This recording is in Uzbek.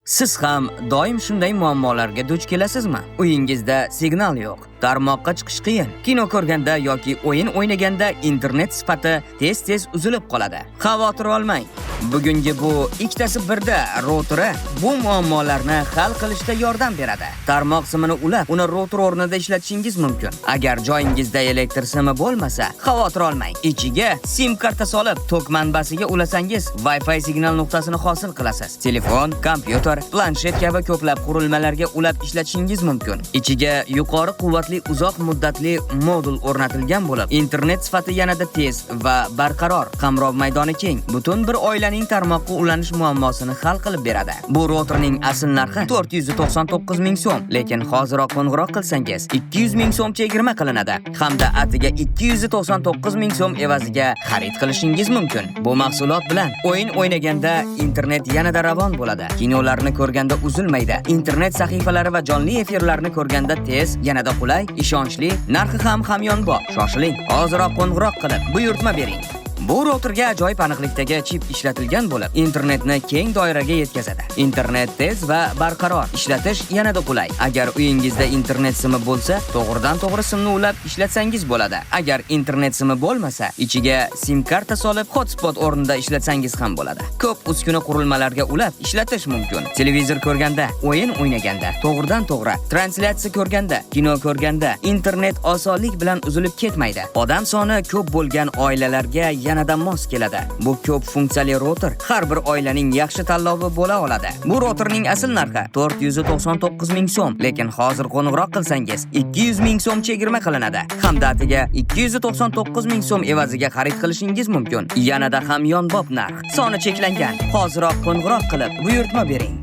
Siz ham doim shunday muammolarga duch kelasizmi? Uyingizda signal yo'q, tarmoqqa chiqish qiyin, kino ko'rganda yoki o'yin o'ynaganda internet sifati tez-tez uzilib qoladi. Xavotir olmang. Bugungi bu ikkitasi birda routeri bu muammolarni hal qilishda yordam beradi. Tarmoq simini ulab, uni router o'rnida ishlatishingiz mumkin. Agar joyingizda elektr simi bo'lmasa, xavotir olmang. Ichiga sim karta solib, tok manbasiga ulasangiz, Wi-Fi signal nuqtasini hosil qilasiz. Telefon, kompyuter, planshet kabi ko'plab qurilmalarga ulab ishlatishingiz mumkin. Ichiga yuqori quvvatli uzoq muddatli modul o'rnatilgan bo'lib, internet sifati yanada tez va barqaror, qamrov maydoni keng, butun bir oilaning tarmoqqa ulanish muammosini hal qilib beradi. Bu routerning asl narxi 499 ming so'm, lekin hoziroq qo'ng'iroq qilsangiz 200 ming so'm chegirma qilinadi hamda atiga 299 ming so'm evaziga xarid qilishingiz mumkin. Bu mahsulot bilan o'yin o'ynaganda internet yanada ravon bo'ladi. Kinolarni ko'rganda uzilmaydi. Internet sahifalari va jonli efirlarni ko'rganda tez, yanada qulay, ishonchli, narxi ham hamyonbop. Shoshiling, hoziroq qo'ng'iroq qilib buyurtma bering. Bu routerga ajoyib aniqlikdagi chip ishlatilgan bo'lib, internetni keng doiraga yetkazadi. Internet tez va barqaror, ishlatish yanada qulay. Agar uyingizda internet simi bo'lsa, to'g'ridan-to'g'ri simni ulab ishlatsangiz bo'ladi. Agar internet simi bo'lmasa, ichiga sim karta solib, hotspot o'rnida ishlatsangiz ham bo'ladi. Ko'p uskuna qurilmalarga ulab ishlatish mumkin. Televizor ko'rganda, o'yin o'ynaganda, to'g'ridan-to'g'ri translyatsiya ko'rganda, kino ko'rganda internet osonlik bilan uzilib ketmaydi. Odam soni ko'p bo'lgan oilalarga yanada mos keladi. Bu ko'p funksiyali router har bir oilaning yaxshi tanlovi bo'la oladi. Bu routerning asl narxi 499 ming so'm, lekin hozir qo'ng'iroq qilsangiz 200 ming so'm chegirma qilinadi. Hamda atiga 299 ming so'm evaziga xarid qilishingiz mumkin. Yanada hamyonbop narx. Soni cheklangan. Hoziroq qo'ng'iroq qilib buyurtma bering.